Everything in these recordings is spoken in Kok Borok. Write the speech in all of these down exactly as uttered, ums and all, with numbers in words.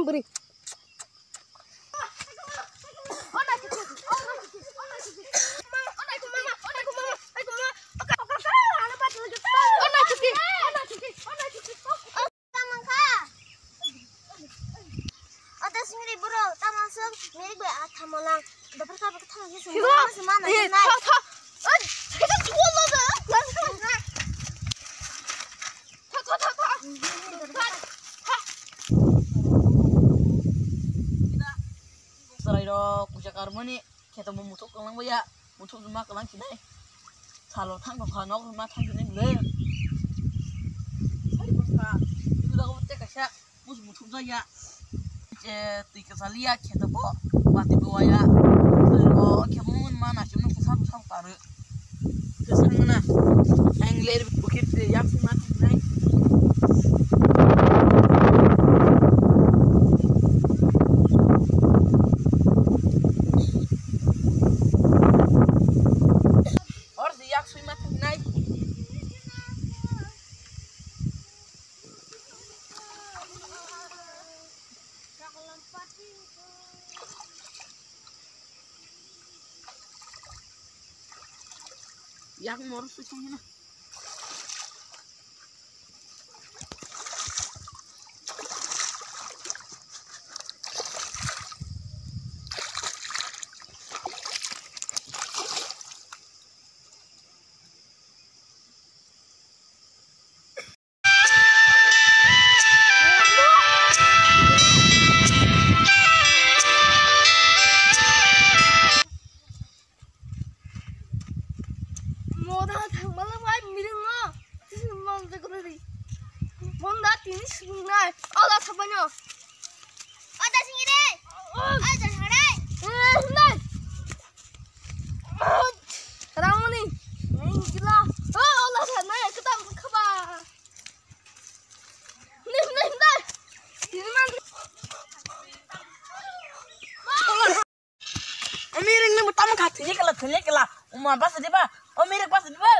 Bwrwi. Oto singri bro, tamo aswk mirik bai a thamo lang. Dophar kabo thamo khe sung. Higo. Mama se mana. Eh, hinai. Tha, tha. Oi, khe khe chuo lo do. Tha, tha, tha, tha. Tha, tha. Chwrairok puja karmani. Kheto bo muthuk kwlang baya, muthuk ma kwlang khinai. Salo thang tongkha, nok ma thang khinai bwle. Sari bwkha, ibu dago tei kaisa, musu muthuk jaya. Je twi kwchaliya, kheto bo, bati bo waya. Twi ro khe mun ma na chimno khe sabo sabo karo. Kwchangna, ang ler bukit de yak ma khinai. Hor si yak sui ma thangnai. Yak mor sui thang na. Moda thangmala bai miringo. Tini monda tini sungnai. Ala sabanya. Ada singire. Ada sarai. Eh, nai. Ramoni. Nai gila. Oh, ala sanai. Kita khaba. Nim, nim, nim. Tini man. Omirik nang tamo kha thwlai kala thwlai kala. Uma basa diba? Omirik basa diba?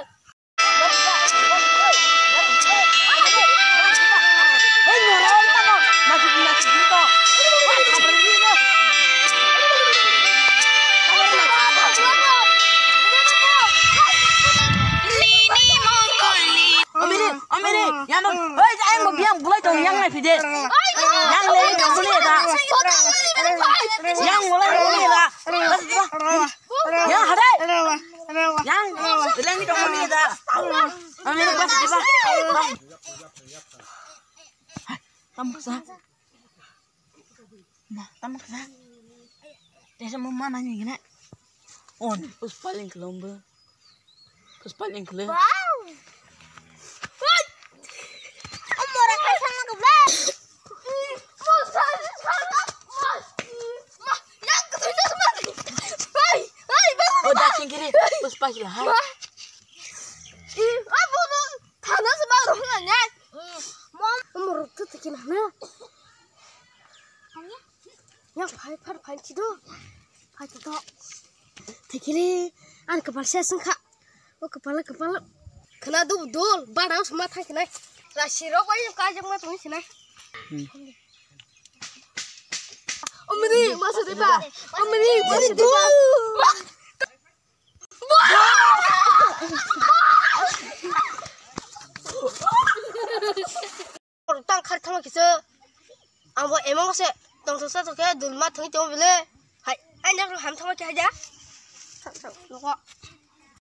Omirik, omirik, yang dong. Hei, yang mau biang bulai dong, yang naik video. Yang lagi dong, bulai dah. Yang mulai bulai dah. Yang hadai. Yang bilang ni dong ni da. Amin, bas, bas. Tam sa. Ma, tam sa. Desa mama nanya gini. On, us paling kelombe. Terus paling gede. Wow. Woi. Om orang kasar nang keblek. Mau saya salah. Mah, yang kedua sama. Hai, hai, bang. Oh, dah singkiri. Terus pas lah. Hai. Wah. Ih, apa tuh? Tanah sama orang nanya. Mom, umur tuh tekin mana? Yang phai phar phai chido. Phai to. Thikili an kapal se sengkha. O kapal kapal. Khana du dul bara sma thang khnai. Rasi rok bai ka jang ma tong khnai. Omni masa de ba. Omni masa de ba. Tang khar thama kisa. Ang bo emang se tong sa to ke dul ma thang to bile. Hai, ai nak ham thama ke haja. Sa sa noko.